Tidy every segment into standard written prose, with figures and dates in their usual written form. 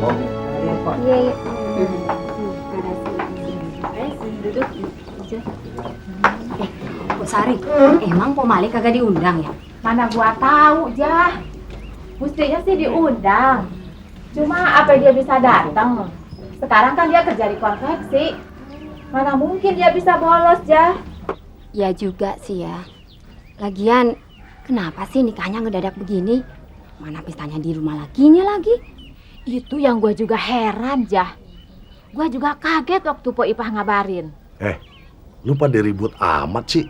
Pok. Iya, iya. Duduk. Bu Sari, emang Po Malik kagak diundang ya? Mana gua tahu, Jah. Mestinya sih diundang. Cuma apa dia bisa datang? Sekarang kan dia kerja di konveksi. Mana mungkin dia bisa bolos, Jah? Ya juga sih ya. Lagian, kenapa sih nikahnya ngedadak begini? Mana pestanya di rumah lakinya lagi? Itu yang gua juga heran, Jah. Gua juga kaget waktu Po Ipah ngabarin. Lu pada ribut amat sih.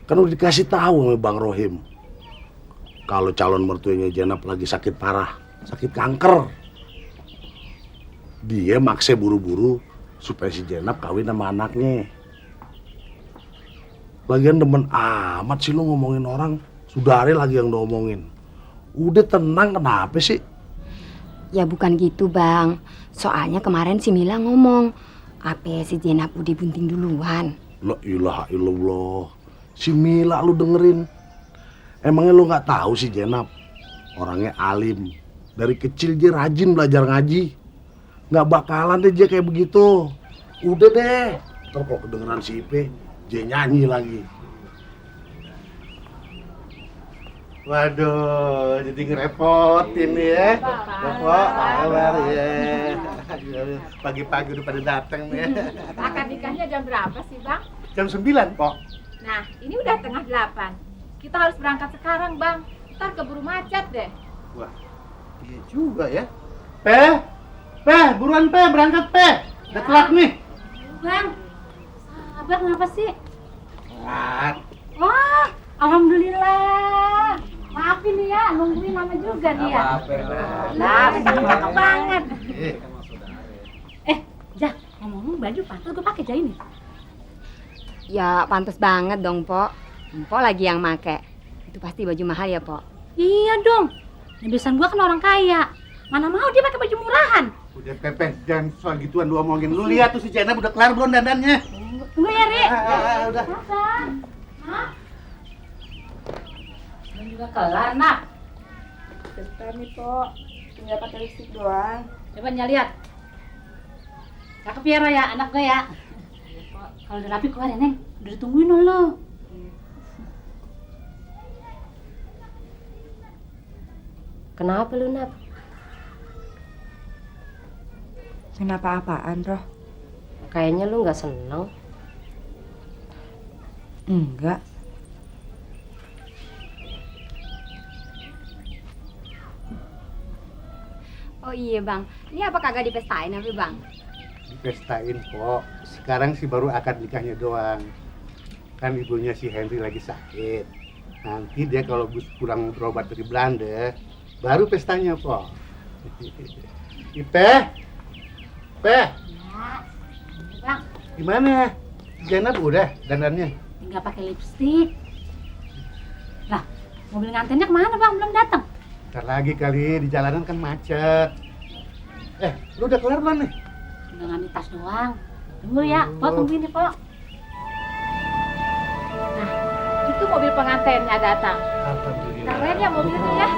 Kan udah dikasih tahu sama Bang Rohim. Kalau calon mertuanya Jenab lagi sakit parah, sakit kanker. Dia maksa buru-buru supaya si Jenab kawin sama anaknya. Lagian demen amat sih lu ngomongin orang. Sudari lagi yang ngomongin. Udah tenang, kenapa sih? Ya bukan gitu Bang. Soalnya kemarin si Mila ngomong, apa si Jenab udah bunting duluan. La ilaha illallah. Si Mila lu dengerin. Emangnya lu gak tahu si Jenab? Orangnya alim. Dari kecil dia rajin belajar ngaji. Gak bakalan deh dia kayak begitu. Udah deh. Ntar kalau kedengeran si Ipe, dia nyanyi lagi. Waduh, jadi ngerepotin nih ya. Bapak, kabar ya. Pagi-pagi udah pada datang nih ya. Akad nikahnya jam berapa sih, Bang? Jam 9, Pok. Nah, ini udah tengah 8. Kita harus berangkat sekarang, Bang. Ntar keburu macet deh. Wah, iya juga ya. Buruan berangkat udah telat nih. Bang, sabar kenapa sih? Telat. Wah, alhamdulillah. Maafin ya, nungguin mama juga nih ya. Nah, cakep banget. Jah, ngomong baju pantas gue pakai jahin ya? Ya pantas banget dong, Po. Po lagi yang make. Itu pasti baju mahal ya, Po? Iya dong. Biasanya gue kan orang kaya. Mana mau dia pakai baju murahan? Udah Pepe, jangan soal gituan lu omongin. Lu lihat tuh si Jenab udah kelar belum dandannya? Tunggu ya, Ri. Udah. Ini juga kelar, Nak. Bentar nih, Po. Tinggal pakai lipstick doang. Coba lihat. Cakep ya, Raya, anak gue ya. Kalau udah rapi keluar ya, Neng. Udah ditungguin lo. Kenapa lu, Nat? Kenapa apaan, Roh? Kayaknya lu nggak seneng. Enggak. Oh iya, Bang. Ini apa kagak dipestain apa, Bang? Dipestain, Pok. Sekarang sih baru akad nikahnya doang. Kan ibunya si Henry lagi sakit. Nanti dia kalau pulang berobat dari Belanda, baru pestanya, Pok. Ipe? Ya, Bang. Gimana? Jenab udah dandannya? Tinggal pakai lipstik. Lah, mobil ngantennya kemana, Bang? Belum datang. Ntar lagi kali, di jalanan kan macet. Lu udah kelar belum nih? Tinggal ngambil tas doang. Tunggu ya, Po, tungguin nih, Po. Nah, itu mobil pengantinnya datang. Alhamdulillah. Keren ya mobilnya ya.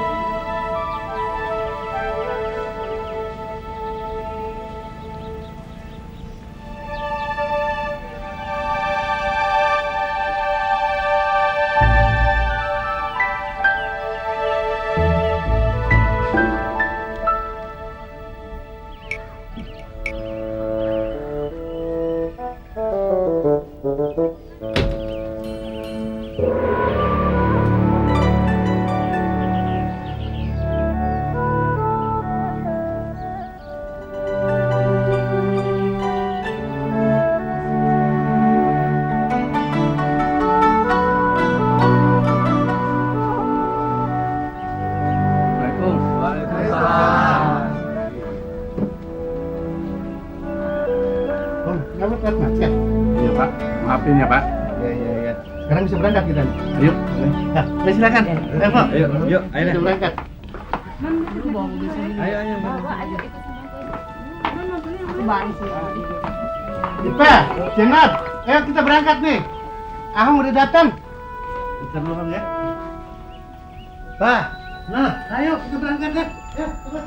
Kamu telat macet? Iya Pak, maafin ya Pak. Iya. Sekarang bisa berangkat kita. Ayo. Nah, silakan. Pak. Ayo, yuk, ayo deh. Bisa berangkat. Ayo. Ipa, Jenab, ayo kita berangkat nih. Ahong udah datang. Bentar dulu ya. Pak, nah, ayo kita berangkat deh. Ya, coba.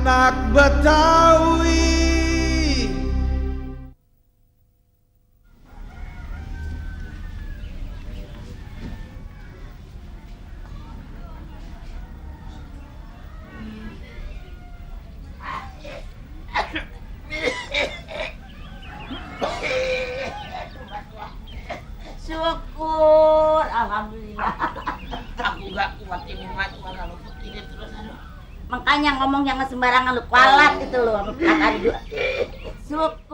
anak Betawi. Syukur, alhamdulillah. Aku gak kuat ini mat, malah lu begini terus. Makanya ngomong jangan sembarangan lu, kualat itu lu sama kata dua. Syukur.